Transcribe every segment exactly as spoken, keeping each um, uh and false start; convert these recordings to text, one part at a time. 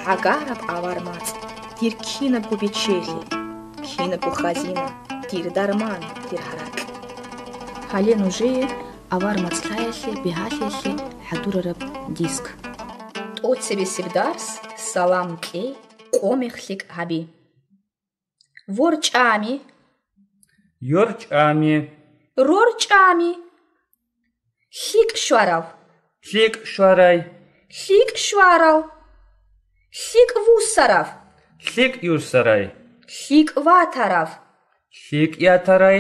ГӀагараб авар мацӀ, дир кинабго бечелъи, кинабго хазина, дир дарман, дир гьаракь. Гьале нужее авар мацӀлъаялъе бигьалъиялъе хӀадурараб диск. ТӀоцебесеб дарс, салам кье, къо-мех лъикӀ гьаби. ВорчӀами. ЙорчӀами. РорчӀами. ЛъикӀ щварав. ЛъикӀ щварай. ЛъикӀ щварал. ЛъикӀ вуссарав. ЛъикӀ юссарай. ЛъикӀ ватарав. ЛъикӀ ятарай.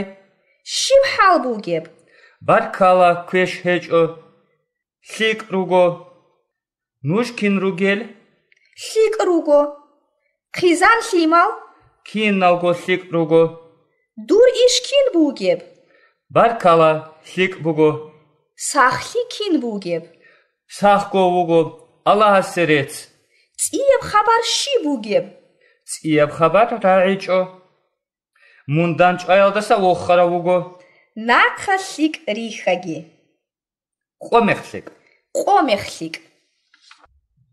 Щиб хӀал бугеб? Баркала, квеш гьечӀо. ЛъикӀ руго. Нуж кин ругел? ЛъикӀ руго. Хъизан лъимал? Киналго лъикӀ руго. Дур иш кин бугеб? Баркала, лъикӀ буго. Сахлъи кин бугеб? Сахго вуго, Аллагьасе рецц. ЦӀияб хабар щиб бугеб? ЦӀияб хабар рагӀичӀо. Мун дандчӀваялдаса вохарав вуго. Нахъа лъикӀ рихьаги. Къо-мех лъикӀ. Къо-мех лъикӀ.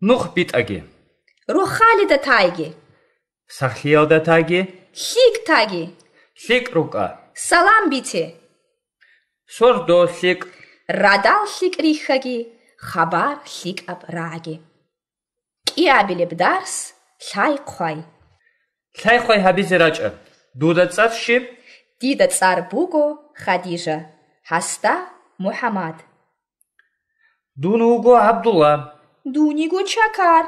Нух битӀаги. Рохалида тайги. Сахлъиялда тайги. ЛъикӀ таги. ЛъикӀ рукӀа. Салам бите. Сордо лъикӀ. Радал лъикӀ рихьаги, хабар лъикӀаб рагӀаги. КӀиабилеб дарс, лъай-хъвай. Лъай-хъвай гьабизе рачӀа. Дуда цӀар щиб? Дида цӀар буго Хадижа, гьасда МухӀаммад. Дун вуго ГӀабдулла. Дун йиго чакар.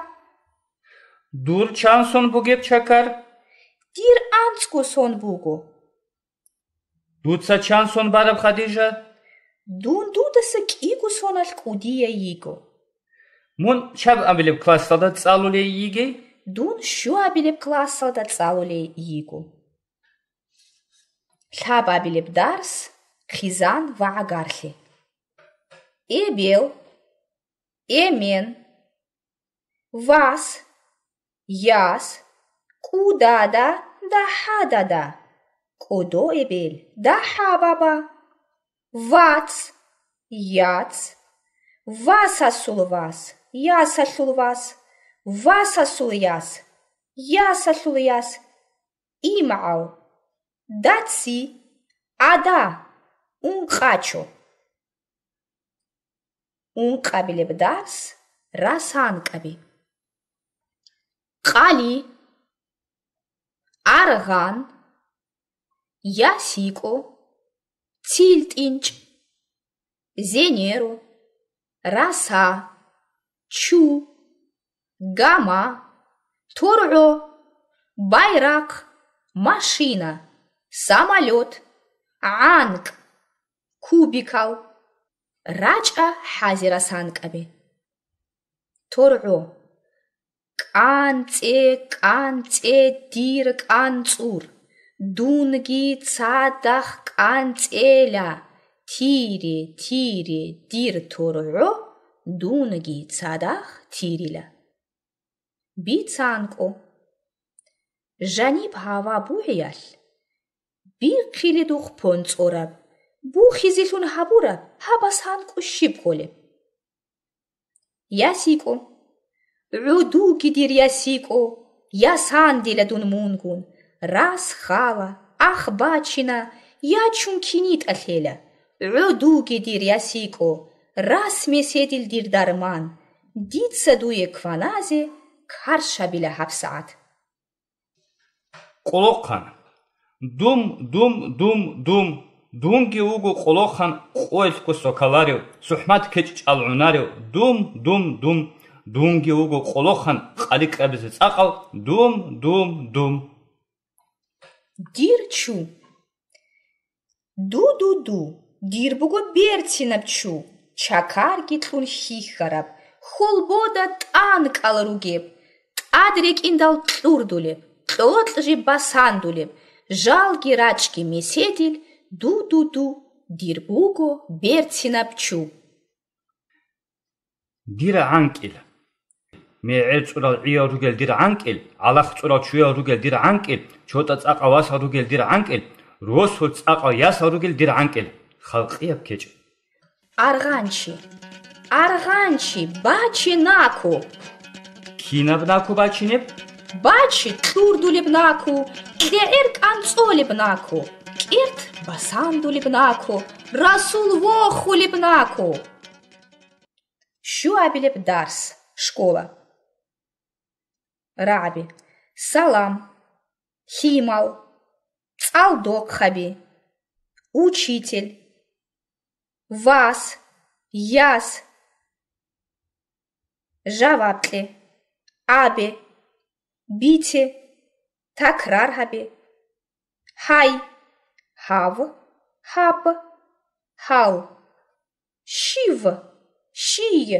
Дур чан сон бугеб чакар? Дир анцӀго сон буго. Дуца чан сон бараб, Хадижа? Дун дудаса кӀиго соналъ кӀудияй йиго. Мун чаб абилеб классалда цӀалулей йигей? Дун щуабилеб классалда цӀалулей йиго. Лъабабилеб дарс, хъизан ва гӀагарлъи. Эбел, эмен, вас, яс, кӀудада, дагьадада, кӀодо эбел, дагьа баба, вац, яц, васасул вас, ясалъул вас, васасул яс, ясалъул яс, имгӀал, даци, ада, ункъачо. Ункъабилеб дарс, расанкъаби. Къали, аргъан, ясикӀо, цилтӀинчӀ, зенеро, раса, чу, гама, торгӀо, байрахъ, машина, самолёт, гӀанкӀ, кубикал. РачӀа хӀазе расанкъаби. ТоргӀо. КӀанцӀе, кӀанцӀе, дир кӀанцӀур, дунги цадахъ кӀанцӀела, тире, тире, дир торгӀо, дунги цадахъ тирила. БицанкӀо. Жаниб гьава бугӀиялъ, бихъиледухъ понцӀораб, бухизелъун гьабураб гьаб асанкӀо щиб кӀолеб? ЯсикӀо. ГӀодуги, дир ясикӀо, ясан дила дун мунгун, рас хала, ах бачина, ячун кинитӀа лъела. ГӀодуги, дир ясикӀо, рас меседил дир дарман, дица дуе кваназе каршабила гьабсагӀат. Къолохъан. Дум, дум, дум, дум. Дунги вуго къолохъан къоялъго сокаларев, сухӀмат кечӀ чӀалгӀунарев. Дум, дум, дум. Дунги вуго къолохъан къали кьабизе цӀакъав. Дум, дум, дум. Дир чу. Ду-ду-ду, дир буго берцинаб чу, чакарги кьун хьихьараб, хьолбода тӀанкӀал ругеб, тӀад рекӀиндал кьурдулеб, кьолокь жиб басандулеб, жалги рачӀги меседил, ду-ду-ду, дир буго берцинаб чу. Дир гӀанкӀил. МегӀер цӀурал гӀиял ругел дир гӀанкӀил, гӀалахъ цӀурал чуял ругел дир гӀанкӀил, чотӀа цӀакъа васал ругел дир гӀанкӀил, росул цӀакъал ясал ругел дир гӀанкӀил. Халкъияб кечӀ. Аргъанчи. Аргъанчи, баче нако! Кинаб наку бачинеб? Бачи кьурдулеб наку, кьегӀер кӀанцӀолеб наку, кӀерт басандулеб наку, расул вохулеб наку. Щуабилеб дарс. Школа. РагӀаби. Салам. Лъимал. ЦӀалдохъаби. Учитель. Вас. Яс. Жаваб кье. Абе. Бите. Такрар гьабе. Гьай. Гьав. Гьаб. Гьал. Щив. Щий.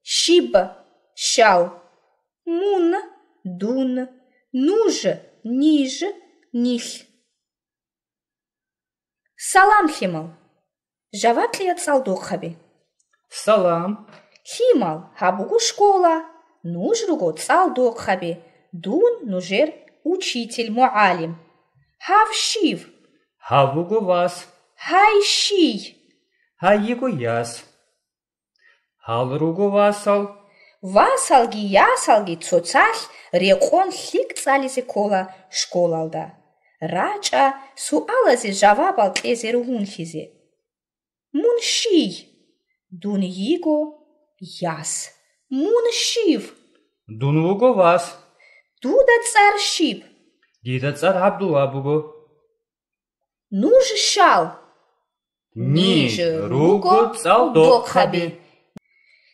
Щиб. Щал. Мун. Дун. Нуж. Ниж. Нилъ. Салам, лъимал. Жаваб кьея цӀалдохъаби. Салам. Лъимал, гьаб буго школа. Нуж руго цӀалдохъаби. Дун нужер учитель, мугӀалим. Гьав щив? Гьав вуго вас. Гьай щий? Гьай йиго яс. Гьал руго васал. Васалги ясалги цоцалъ рекъон лъикӀ цӀализе ккола школалда. РачӀа суалазе жавабал кьезе ругьунлъизе. Мун щий? Дун йиго яс. Мун щив? Дун вуго вас. Дуда цӀар щиб? Дида цӀар ГӀабдулла буго. Нуж щал? Ниж руго цӀалдохъаби.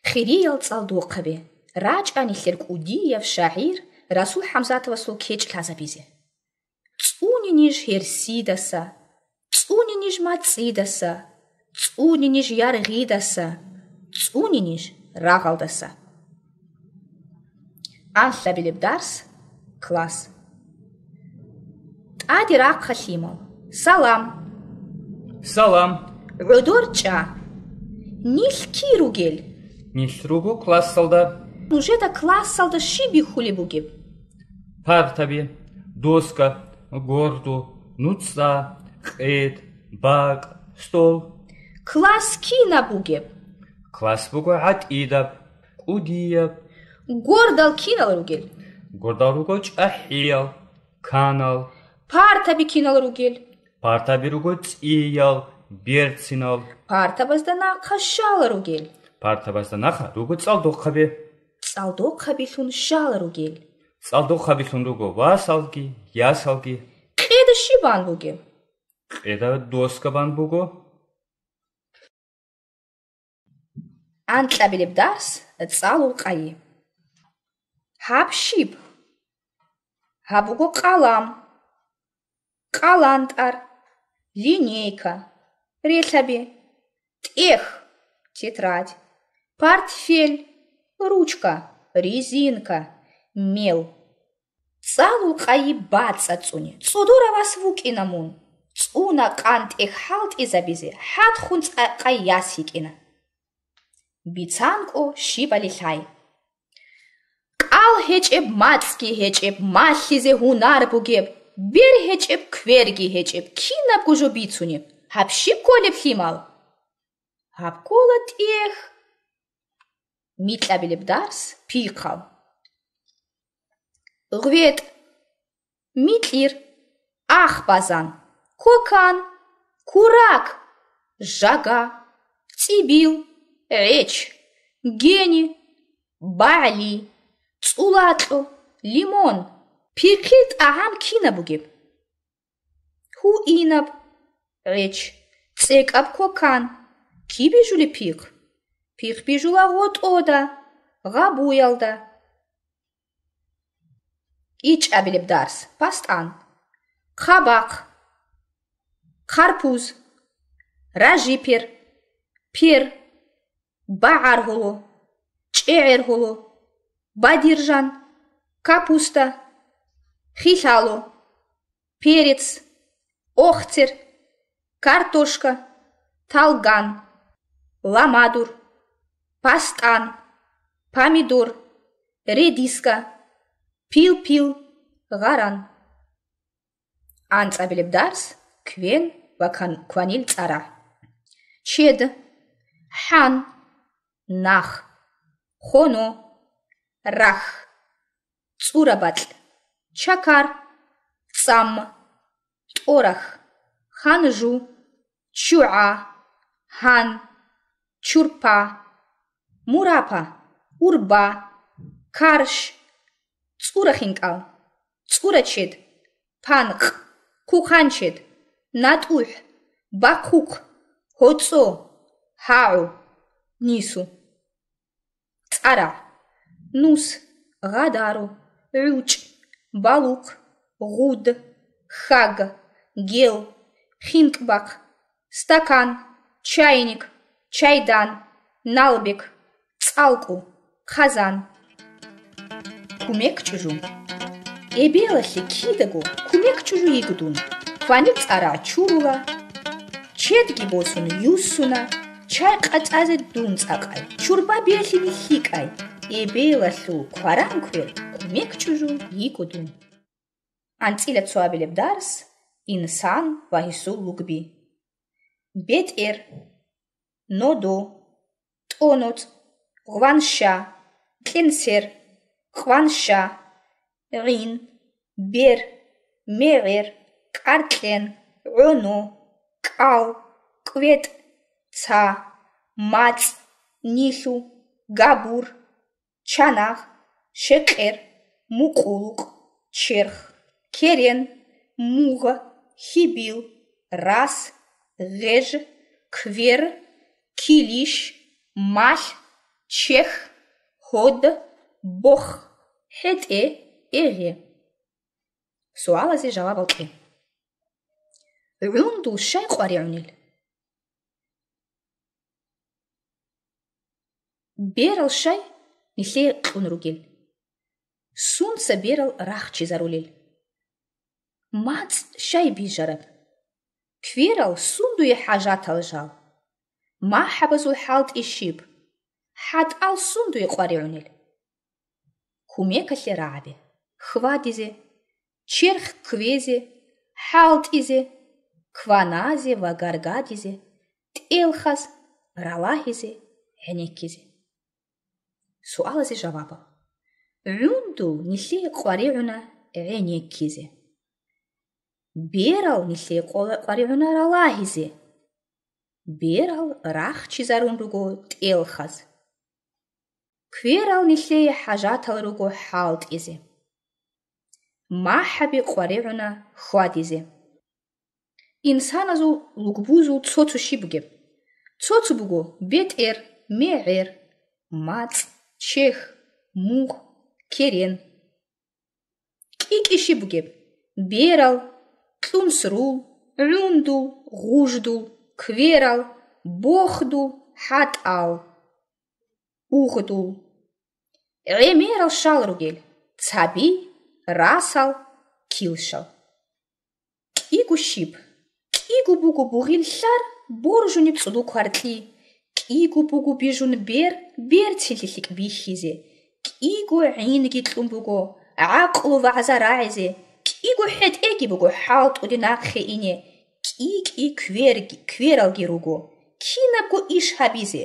Хириял цӀалдохъаби, рачӀа нилъер кӀудияв шагӀир Расул ХӀамзатовасул кечӀ лъазабизе. ЦӀуни ниж гьерсидаса, цӀуни ниж мацӀидаса, цӀуни ниж яргъидаса, цӀуни ниж рагъалдаса. Анлъабилеб дарс, класс. ТӀаде рахъа, лъимал. Салам. Салам. ГӀодор чӀа. Нилъ кий ругел? Нилъ руго классалда. Нужеда классалда щиб бихьулеб бугеб? Партаби, доска, горду, нуцӀа, къед, бакӀ, стол. Класс кинаб бугеб? Класс буго гӀатӀидаб, кӀудияб. Гордал кинал ругел? Гордал руго чӀахӀиял, канал. Партаби кинал ругел? Партаби руго цӀиял, берцинал. Партабазда нахъа щал ругел? Партабазда нахъа руго цӀалдохъаби. ЦӀалдохъабилъун щал ругел? ЦӀалдохъабилъун руго васалги, ясалги. Къеда щиб бан бугеб? Къеда доска бан буго. Анкьабилеб дарс, цӀалул къайи. Гьаб щиб? Гьаб буго къалам, къалантӀар, линейка, релъаби, тӀех, тетрадь, портфель, ручка, резинка, мел. ЦӀалул къайи бацӀа цӀуне. ЦӀодоравас вукӀина мун. ЦӀуна къан тӀех хӀалтӀизабизе, хӀадхъун цӀакъай яс йикӀина. БицанкӀо щибали лъай. КӀал гьечӀеб, мацӀги гьечӀеб, малъизе гьунар бугеб, бер гьечӀеб, кверги гьечӀеб, кинабго жо бицунеб. Гьаб щиб кколеб, лъимал? Гьаб ккола тӀех. Микьабилеб дарс, пихъал. ГъветӀ, микьир, ахбазан, кокан, курак, жага, цӀибил, гӀеч, гени, багӀли, цӀулакьу, лимон. Пихъил тӀагӀам кинаб бугеб? Гьуинаб, гӀеч, цӀекӀаб кокан. Киб бижулеб пихъ? Пихъ бижула гъотӀода, гъабуялда. ИчӀабилеб дарс, пастӀан. Хъабахъ, харпуз, ражипер, пер, багӀаргьулу, чӀегӀергьулу, бадиржан, капуста, хилъалу, перец, охцер, картошка, талган, ламадур, пастӀан, помидор, редиска, пил-пил, гъаран. АнцӀабилеб дарс, квен ва кан-, кванил цӀара. Чед, хӀан, нах, хоно, рахь, цӀурабакь, чакар, цӀам, тӀорах, ханжу, чугӀа, гьан, чурпа, мурапа, урба, карш, цӀурахинкӀал, цӀурачед, панкъ, хъухъанчед, натӀухӀ, бахъухъ, гьоцӀо, гьагӀу, нису. ЦӀарагӀ: нус, гъадару, гӀучӀ, балугъ, гъуд, хьаг, гел, хинкӀбахъ, стакан, чайник, чайдан, налбек, цӀалкӀу, хъазан. Кумек чӀужу. Эбелалъе кидаго кумек чӀужу йиго дун. Кваниб цӀарагӀ чурула, чедги босун юссуна, чай къачӀазе дун цӀакъай, чурба белъине лъикӀай. Эбелалъул кваран квер кумек чӀужу йиго дун. АнцӀила цоабилеб дарс: инсан ва гьесул лугби. БетӀер, нодо, тӀоноцӀ, гъванща, кьенсер, къванща, гӀин, бер, мегӀер, кӀаркьен, гӀоно, кӀал, кӀветӀ, ца, мацӀ, нилъу, габур, чанагъ, щекъер, мукъулукъ, черх, керен, мугъ, хьибил, рас, гъеж, квер, килищ, малъ, чехь, гьод, бох, хӀетӀе, эгъе. Суалазе жавабал кье. ГӀундул щай къваригӀунел? Берал щай нилъее кьун ругел? Сунца берал рахчизарулел? МацӀ щай бижараб? Кверал сундуе хӀажатал жал? МахӀабазул хӀалтӀи щиб? ХӀатӀал сундуе къваригӀунел? Кумекалъе рагӀаби: хьвадизе, черх кквезе, хӀалтӀизе, кваназе ва гаргадизе, тӀелхаз, ралагьизе, гӀенеккизе. Суалазе жавабал. ГӀундул нилъее къваригӀуна гӀенеккизе. Берал нилъее къо-, къваригӀуна ралагьизе. Берал рахчизарун руго тӀелхаз. Кверал нилъее хӀажатал руго хӀалтӀизе. МахӀаби къваригӀуна хьвадизе. Инсаназул лугбузул цо-цо щиб бугеб? Цо-цо буго бетӀер, мегӀер, мацӀ, чехь, мугъ, керен. КӀи-кӀи щиб бугеб? Берал, кьунсрул, гӀундул, гъуждул, кверал, бохдул, хӀатӀал, угъдул. ГӀемерал щал ругел: цаби, расал, килщал. КӀиго щиб? КӀиго буго бугъил лъар, боржунеб цӀудул кваркьи. КӀиго буго бижун бер, берцинлъи лъикӀ бихьизе. КӀиго гӀинги кьун буго, гӀакълу вагӀза рагӀизе. КӀиго хӀетӀеги буго хӀалтӀуде нахъе ине. КӀи-кӀи кверги-, квералги руго, кинабго иш гьабизе.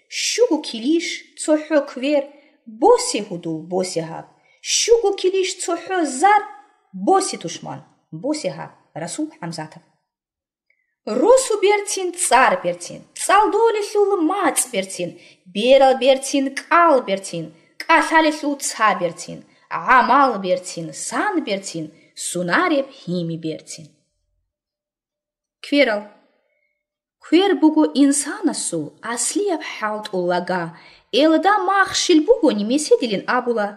Щуго килищ, цохӀо квер, босе гьудул, босе гьаб. Щуго килищ, цохӀо зар, босе тушман, босе гьаб. Расул ХӀамзатов. Росу берцин, цӀар берцин, цӀалдолелъул мацӀ берцин, берал берцин, кӀал берцин, кӀалъалелъул ца берцин, гӀамал берцин, сан берцин, сунареб гьими берцин. Кверал. Квер буго инсанасул аслияб хӀалтӀул лага. Элда махщел бугони меседилин абула: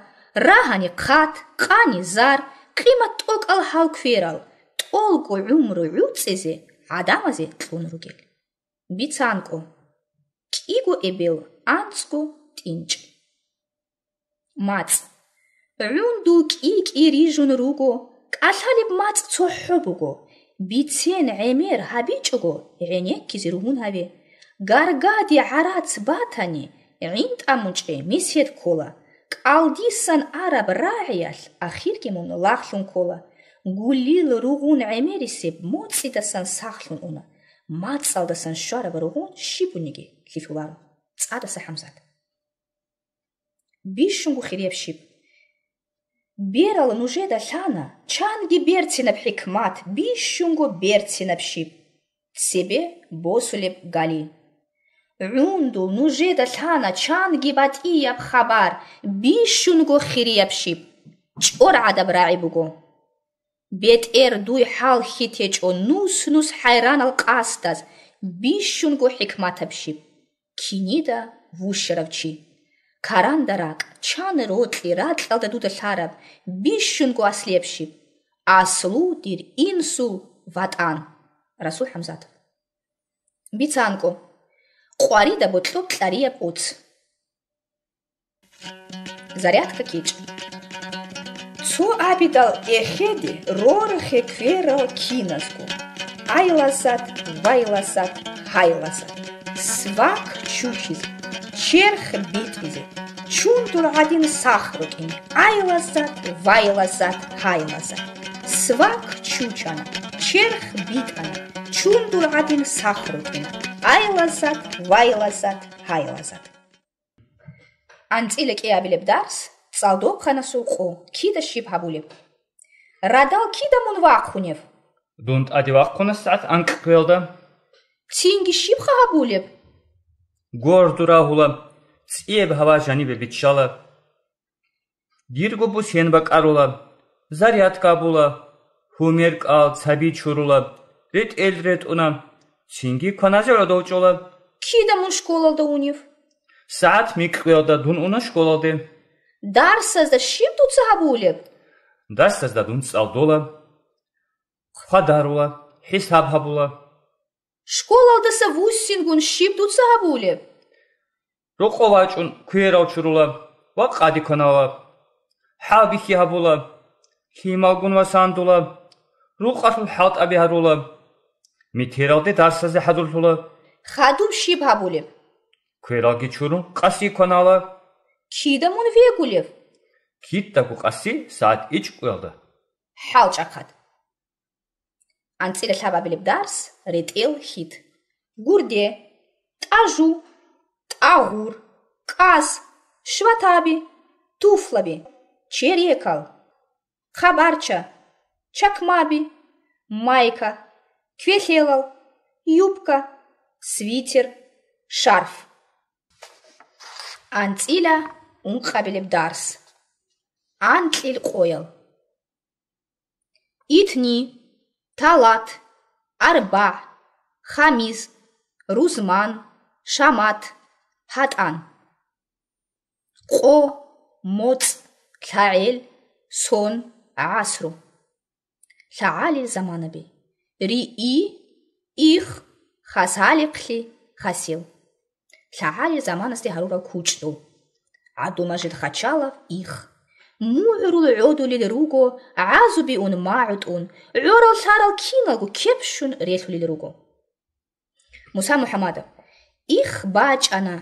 рагьани хъат, къани зар, къимат тӀокӀал гьал кверал, тӀолго гӀумру гӀуцӀизе гӀадамазе кьун ругел. БицанкӀо. КӀиго эбел, анцӀго тӀинчӀ. МацӀ. ГӀундул кӀи-кӀи рижун руго, кӀалъалеб мацӀ цохӀо буго. Бицен гӀемер гьабичӀого, гӀенеккизе ругьун гьаве. Гаргаде гӀарац батани, гӀин тӀамун чӀей месед ккола. КӀалдисан араб рагӀиялъ ахирги мун лагълъун ккола. Гулил ругъун гӀемерисеб моцӀидасан сахлъун уна. МацӀалдасан щвараб ругъун щиб буниги лъилъуларо. ЦӀадаса ХӀамзат. Бищунго хирияб щиб? Берал нужеда лъана чанги берцинаб хӀикмат, бищунго берцинаб щиб, цебе босулеб гали. ГӀундул нужеда лъана чанги батӀияб хабар, бищунго хирияб щиб, чӀор гӀадаб рагӀи буго. БетӀер дуй хӀалхьи течӀо нус-нус хӀайранал къасдаз, бищунго хӀикматаб щиб, кинида вущарав чи. Каранда ракӀ, чан рокьи ракьалда дуда лъараб, бищунго аслияб щиб, аслу дир инсул ватӀан. Расул ХӀамзатов. БицанкӀо. Къварида бокьоб кьарияб оц. Зарядка кичӀ. Цо абидал эхеде рорхе кверал киназго, айласат, вайласат, гьайласат. Свак чучизе, черх битӀизе, чундул гӀадин сах рукӀин, айласат, вайласат, гьайласат. Свак чучана, черх битӀана, чундул гӀадин сах рукӀина, айласат, вайласат, гьайласат. АнцӀила кӀиабилеб дарс, цӀалдохъанасул къо, кида щиб гьабулеб? Радал кида мун вахъунев? Дун тӀаде вахъуна сагӀат анкьгоялда. Цинги щибха гьабулеб? Горду рагьула, цӀияб гьава жанибе биччала. Дирго бусен бакӀарула, зарядка абула, гьумер кӀал, цаби чурула, ретӀел ретӀуна, цинги кваназе гӀодов чӀола. Кида мун школалда унев? СагӀат микьгоялда дун уна школалде. Дарсазда щиб дуца гьабулеб? Дарсазда дун цӀалдола, хъвадарула, хӀисаб гьабула. Школалдаса вуссингун щиб дуца гьабулеб? Рокъов вачӀун кверал чурула ва къаде кванала. ХӀалбихьи гьабула, лъималгун ва сандула, рукъалъул хӀалтӀаби гьарула. Метералде дарсазе хӀадурлъула. Хадуб щиб гьабулеб? Квералги чурун къаси кванала. Кида мун вегулев? Кидаго къаси сагӀат ичӀгоялда. ХӀалчӀахъад. АнцӀила лъабабилеб дарс, ретӀел хьит. Гурде, тӀажу, тӀагъур, кӀас, шватаби, туфлаби, черекал, хъабарча, чакмаби, майка, квелъелал, юбка, свитер, шарф. АнцӀила ункъабилеб дарс. Анкьил къоял. Итни, талат, арбагь, хамис, рузман, шамат, гьатӀан. Къо, моцӀ, лъагӀел, сон, гӀасру. ЛъагӀалил заманаби: рии, их, хасалихълъи, хасил. ЛъагӀалил заманасде гьарурал кучӀдул. ГӀадумажил хачалав их. МугӀрул гӀодулел руго, гӀазуби ун магӀутӀун, гӀорал-лъарал киналго кепщун релъулел руго. Муса МухӀамадов: их бачӀана,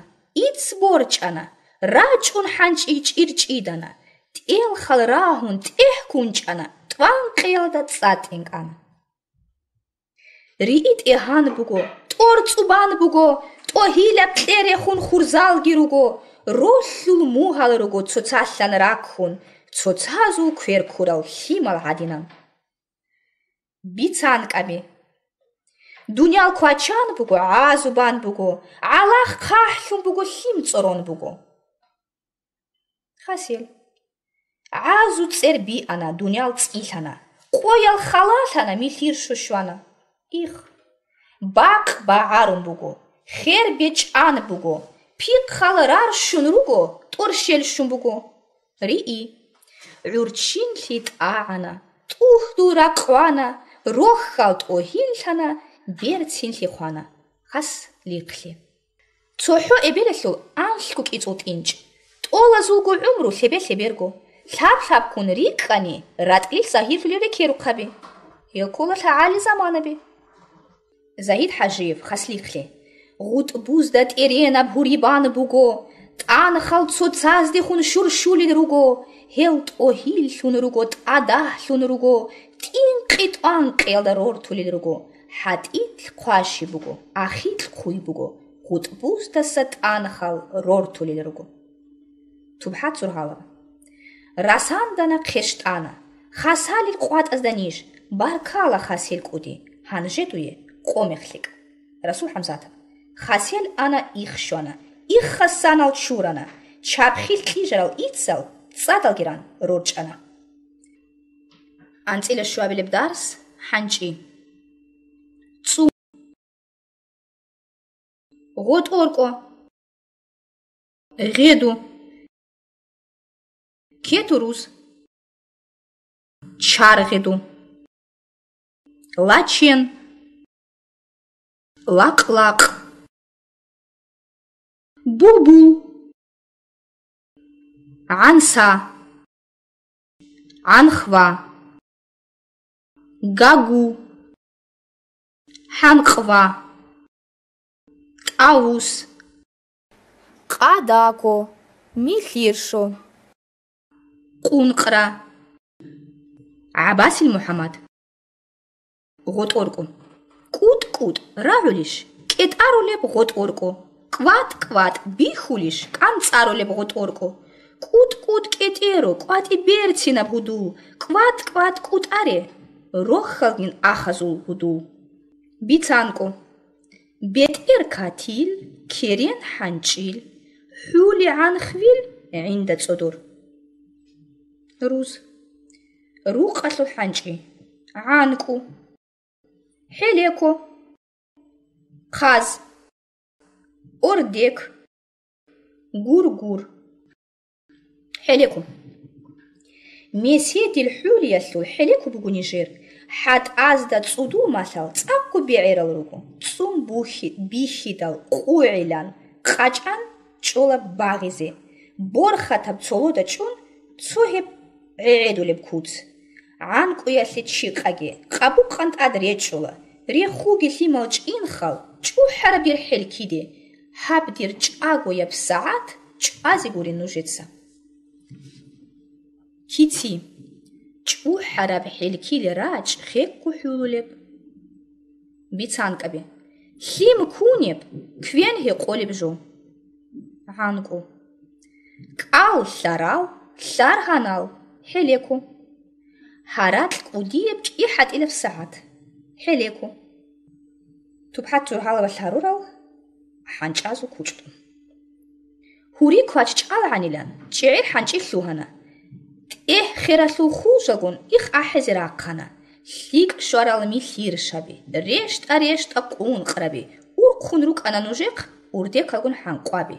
ицц борчӀана, рачӀун хӀанчӀи чӀирчӀидана, тӀелхал рагьун тӀехь кунчӀана, тӀванкъиялда цӀа тӀинкӀана. Рии тӀегьан буго, тӀор цӀубан буго, тӀогьилаб кье рехун хурзалги руго, ролъул мугьал руго цоцалъан раккун, цоцазул квер ккурал лъимал гӀадинан. БицанкӀаби: дуниял квачан буго, гӀазубан буго, гӀалахъ хъахӀлъун буго, лъим цӀорон буго. Хасил. ГӀазу цӀер биана, дуниял цӀилъана, къоял халалъана, милъир щущвана. Их. Бакъ багӀарун буго, хер бечӀан буго, пихъал рарщун руго, тӀорщел щун буго. Рии. ГӀурччинлъи тӀагӀана, тӀугьдул ракъвана, рохьал тӀогьиллъана, берцинлъи хвана. Хас лихълъи. ЦохӀо эбелалъул анлъго кӀицӀул тӀинчӀ. ТӀолазулго гӀумру лъебе-лъеберго. Лъаб-лъабккун рикӀкӀани, ратӀлил загьирлъулел рекерухъаби. Гьел ккола лъагӀалил заманаби. Загьид ХӀажиев, Хаслихълъи. ГъутӀбузда тӀеренаб гьурибан буго, тӀанхал цоцаздехун щурщулел руго, гьел тӀогьиллъун руго, тӀадагьлъун руго, тӀинкъи-тӀванкъиялда рортулел руго, хӀатӀилъ хъваши буго, ахилъ хъуй буго, гъутӀбуздаса тӀанхал рортулел руго. Тубхат Сургьалова. Расандана хъещтӀана. Хасалил къватӀазда ниж, баркала, хасел кӀуди, гьанже дуе къо мех лъикӀ. Расул ХӀамзатов. Хасел ана, их щвана, иххасанал чурана, чабхил кьижарал иццал цӀадалги ран рорчӀана. АнцӀила щуабилеб дарс, хӀанчӀи. ЦӀу. ГъотӀоркӀо. Гъеду. Кетуруз. Чаргъеду. Лачен. Лакълакъ. Булбул. ГӀанса. ГӀанхва. Гагу. ХӀанкъва. ТӀавус. Къадако. Милъиршо. Къункъра. ГӀабасил МухӀаммад. ГъотӀоркӀо. КӀутӀ-кӀутӀ рагӀулищ, кӀетӀарулеб гъотӀоркӀо. КӀватӀ-кӀватӀ бихьулищ, кӀанцӀарулеб гъотӀоркӀо. КӀутӀ-кӀутӀ кӀетӀеро, кӀватӀи берцинаб гьудул, кӀватӀ-кӀватӀ кӀутӀаре, рохьалгин ахазул гьудул. БицанкӀо. БетӀер катил, керен хӀанчӀил, хӀули гӀанхвил гӀинда цӀодор. Руз. Рукъалъул хӀанчӀи. ГӀанкӀу. ХӀелеко. Хъаз. Ордек. Гургур. ХӀелеко. Меседил хӀулиялъул хӀелеко буго нижер, хӀатӀазда цӀудул малъал цӀакъго бегӀерал руго, цӀун бухьи-, бихьидал къугӀилан къачӀан чӀола багъизе, борхатаб цолода чӀун цо гьеб гӀегӀедулеб куц. ГӀанкӀуялъе чи къаге, къабукъан тӀад речӀчӀула, рехуги лъимал чӀинхал, чӀухӀараб дир хӀелкиде, гьаб дир чӀагояб сагӀат чӀвазе гурин нужеца. Кици. ЧӀухӀараб хӀелкил рачӀ хекко хӀулулеб. БицанкӀаби. Лъим кунеб, квен гьекъолеб жо. ГӀанкӀу. КӀал лъарал, лъар гьанал, хӀелеко. Гьаракь кӀудияб кӀихӀатӀилаб сагӀат, хӀелеко. ТупхӀат-тургьалабалъ гьарурал хӀанчӀазул кучӀдун. Гьури квач чӀалгӀанилан, чӀегӀер хӀанчӀи лъугьана. ТӀехь хералъул хулжагун их ахӀизе рахъана. ЛъикӀ щварал милъиршаби, рещтӀа-рещтӀа къункъраби, урхъун рукӀана нужехъ урдекалгун хӀанкъваби.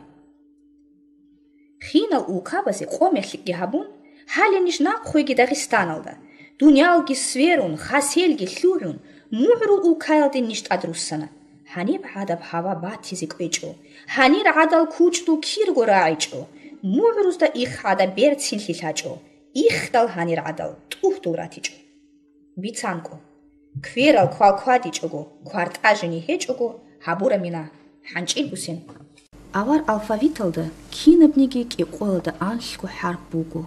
Хинал улкабазе къо мехлъикӀги гьабун, гьале ниж нахъвеги Дагъистаналда, дуниялги сверун, хаселги лъугӀун, мугӀрул улкаялде ниж тӀадруссана. Гьаниб гӀадаб гьава батизе кӀвечӀо, гьанир гӀадал кучӀдул кирго рагӀичӀо, мугӀрузда их гӀадаб берцинлъи лъачӀо, ихдал гьанир гӀадал тӀугьдул ратичӀо. БицанкӀо. Кверал квалквадичӀого, квартӀа жини гьечӀого гьабура мина. ХӀанчӀил бусен. Авар алфавиталда кинабниги кӀикъоялда анлъго хӀарп буго.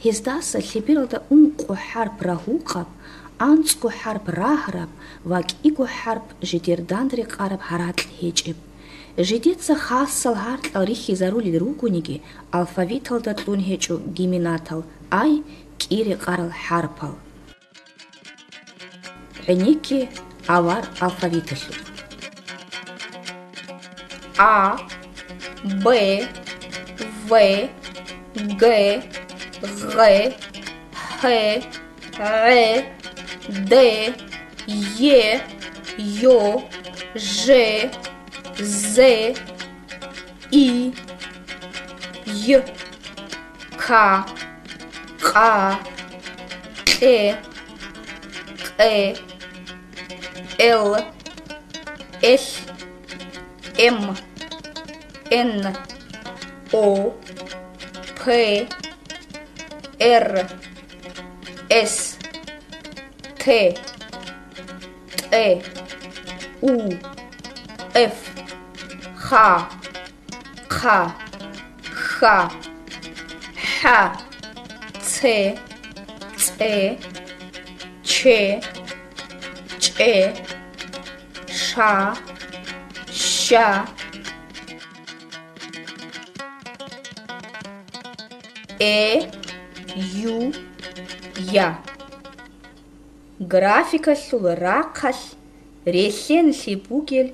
Гьездаса лъебералда ункъо хӀарп рагьукъаб, анцӀго хӀарп рагьараб ва кӀиго хӀарп жидер данде рекъараб гьаракь гьечӀеб. Жидеца хасал гьаркьал рихьизарулел ругониги, алфавиталда кьун гьечӀо гиминатал, ай, кӀи рекъарал хӀарпал. ГӀенекке авар алфавиталъул. А, Б, В, Г, Гъ, Гье, ГӀе, Де, Е, Йо, Же, Зе, И, Й, Ка, Къа, Кье, Къе, Эл, Элъ, Эм, Эн, О, П, Эр, Эс, Т, ТӀ, У, Ф, Х, Хъа, Ха, ХӀа, Ц, ЦӀ, Ч, ЧӀ, Ш, Щ, Э, Ю, я. Графикалъул рахъалъ релълъенлъи бугел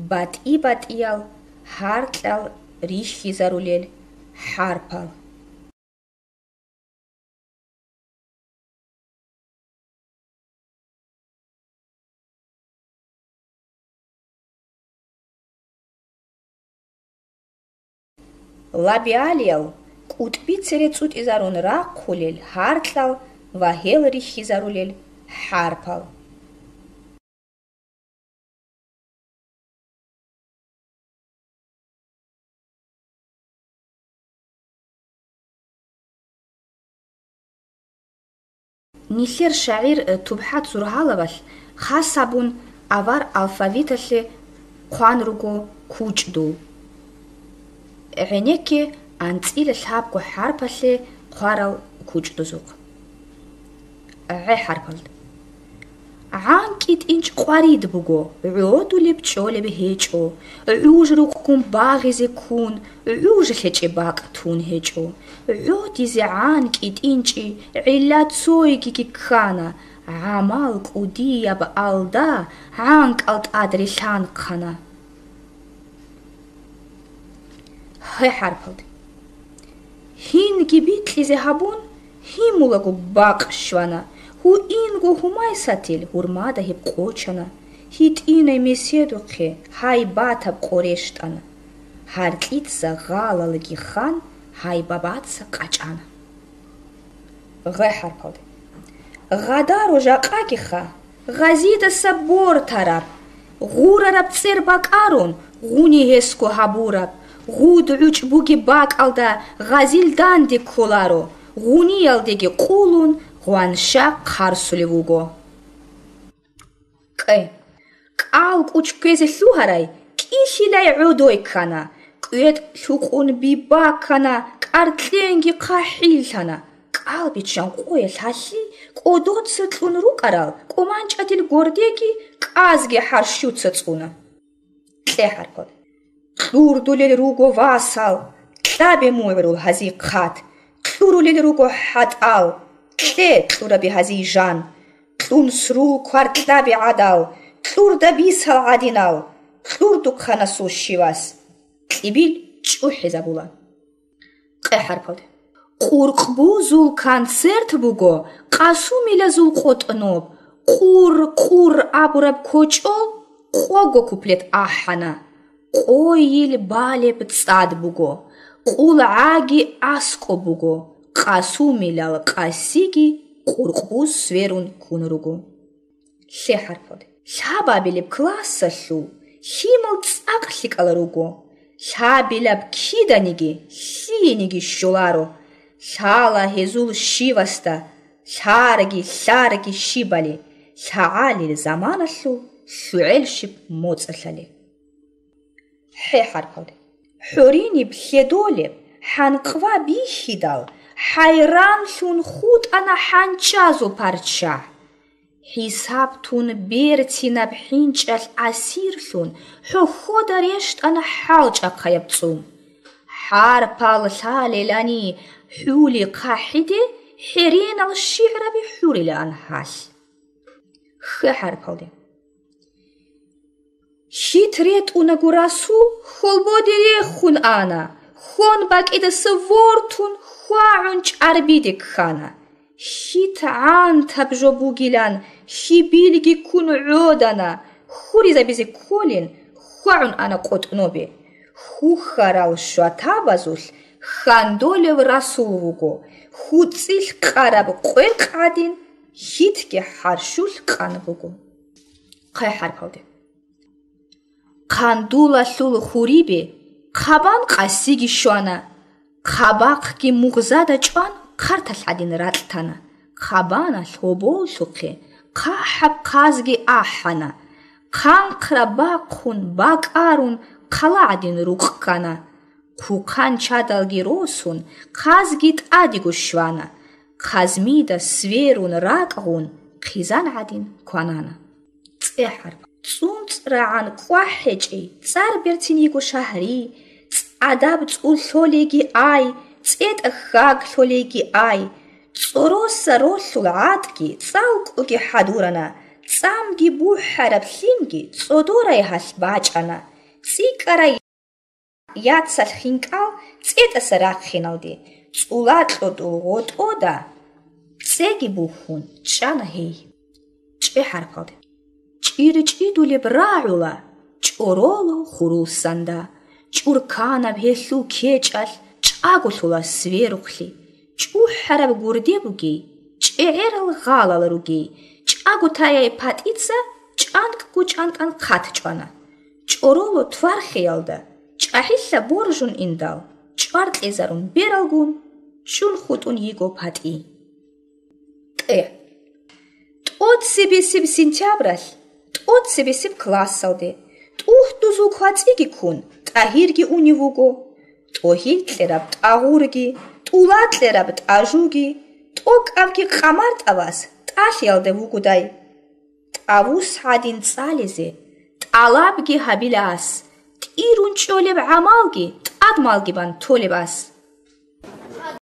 батӀи-батӀиял гьаркьал рихьизарулел хӀарпал. Лабиалиял кӀутӀби цере цӀутӀизарун рахъулел гьаркьал ва гьел рихьизарулел хӀарпал. Нилъер шагӀир, э, ТубхӀат Зургьаловалъ хас гьабун авар алфавиталъе хъван руго кучӀдул. ГӀенекке анцӀила лъабго хӀарпалъе хъварал кучӀдузухъ. ГӀе хӀарпалда. ГӀан кӀитӀинчӀ къварид буго, гӀодулеб чӀолеб гьечӀо, гӀуж рукъгун багъизе ккун, гӀуж лъечӀеб бакӀ тун гьечӀо. ГӀодизе гӀан кӀитӀинчӀи гӀилла цойгиги ккана, гӀамал кӀудияб алда гӀанкӀал тӀад рилъанхъана. Гье хӀарпалде. Гьинги бикьизе гьабун, гьимулаго бакъ щвана, гьуинго гьумай сатил гьурмада гьеб къочана, гьитӀинай меседухъе гьайбатаб къо рещтӀана. Гьаркьица гъалалги хан гьайбабаца къачӀана. Гъе хӀарпалде. Гъадаро жакъагиха, гъазидаса бортараб, гъурараб цӀер бакӀарун, гъуни гьесго гьабураб, гъуд гӀучӀ бугеб бакӀалда гъазил данде кколаро, гъуниялдеги къулун, гъванща хъарсулев вуго. КӀе. КӀал кӀучӀ кквезе лъугьарай кӀилъилай гӀодой ккана, кӀветӀ лъукъун биба ккана, кӀаркьенги хъахӀиллъана. КӀал биччан къоялъ гьалъи кӀодоца кьун рукӀарал кӀуманчӀадил гордеги кӀазги хӀарщуца цӀуна. КьехӀархъун. Кьурдулел руго васал, кьабе мугӀрул гьазихъат, кьурулел руго хӀатӀал, кье кьураби гьазий жан, кьун срул кваркьаби гӀадал, кьурда бисал гӀадинал, кьурдухъанасул щивас, кьибил чӀухӀизабула. Къе хӀарпалде. Къуркъбузул концерт буго къасумилазул къотӀноб, къур-къур абураб кочӀол къого куплет ахӀана. Къойил балеб цӀад буго, къулгӀаги аскӀоб буго, къасумилал къасиги къуркъбуз сверун ккун руго. Лъе хӀарпалде. Лъабабилеб классалъул лъимал цӀакъ лъикӀал руго. Лъабилаб киданиги лъиениги щоларо. Лъала гьезул щивасда лъараги-лъараги щибали, лъагӀалил заманалъул лъугӀел щиб моцӀалъали. ХӀе хӀарпалде. ХӀориниб лъедолеб хӀанкъва бихьидал, хӀайранлъун хутӀана хӀанчӀазул парччахӀ. ХӀисаб тун берцинаб хӀинчӀалъ асирлъун, хӀохьода рещтӀана хӀалчӀахъаяб цӀум. ХӀарпал лъалелани хӀули хъахӀиде, хӀеренал шигӀраби хӀурилаан гьалъ. Хье хӀарпалде. Хьит ретӀунаго расул хьолбоде рехун ана, хьон бакӀидаса вортун хьвагӀун чӀарбиде ккана. Хьит гӀантаб жо бугилан хьибилги ккун гӀодана, хьуризабизе кколин хьвагӀун ана къотӀнобе. Хьухьарал щватабазулъ хьандолев расул вуго, хьуцӀилъ къараб къвекъ гӀадин, хьитги хӀарщулъ къан буго. Хъай хӀарпалде. Хъандулалъул хурибе хъабан къасиги щвана, хъабахъги мугъзада чӀван хъарталъ гӀадин ракьтана, хъабаналъ гьоболлъухъе хъахӀаб хъазги ахӀана, хъанхъраб бахъун бакӀарун хъала гӀадин рукъ ккана, хъухъан чадалги росун, хъазги тӀадего щвана, хъазмида сверун ракӀ гъун, хъизан гӀадин кванана. ЦӀехӀар. ЦӀунцӀрагӀан кӀвахӀ гьечӀей, цӀар берцин йиго шагьри, цӀадаб цӀул лъолейги ай, цӀетӀ хьаг лъолейги ай, ЦӀороса ролъул гӀатӀги цӀалкӀуги хӀадурана, цӀамги бухӀараб лъимги цӀодорай гьалъ бачӀана, цӀикӀкӀарай яцалъ хинкӀал цӀетӀаса рахъиналде, цӀула-кьотӀул гъотӀода цӀеги бухьун чӀана гьей. ЧӀехӀарпалде. ЧӀир-чӀидулеб рагӀула, чӀороло хурусанда, чӀурканаб гьелъул кечӀалъ чӀаголъула сверухълъи, чӀухӀараб гурде бугей, чӀегӀерал гъалал ругей, чӀаго таяй патӀица чӀанкӀго-чӀанкӀан хъат чӀвана. ЧӀороло твархиялда, чӀахӀилла боржун индал, чӀвар кьезарун бералгун, щун хутӀун йиго патӀи. Къе. ТӀоцебесеб сентябралъ, тӀоцебесеб классалде, тӀухьдузул квацӀиги ккун, ТӀагьирги унев вуго. ТӀогьил кьераб тӀагъурги, тӀула кьераб тӀажуги, тӀокӀабги къамартӀа вас тӀалъиялда вугодай. ТӀавус гӀадин цӀализе тӀалабги гьабила ас, тӀирун чӀолеб гӀамалги тӀадмалги бан толеб ас.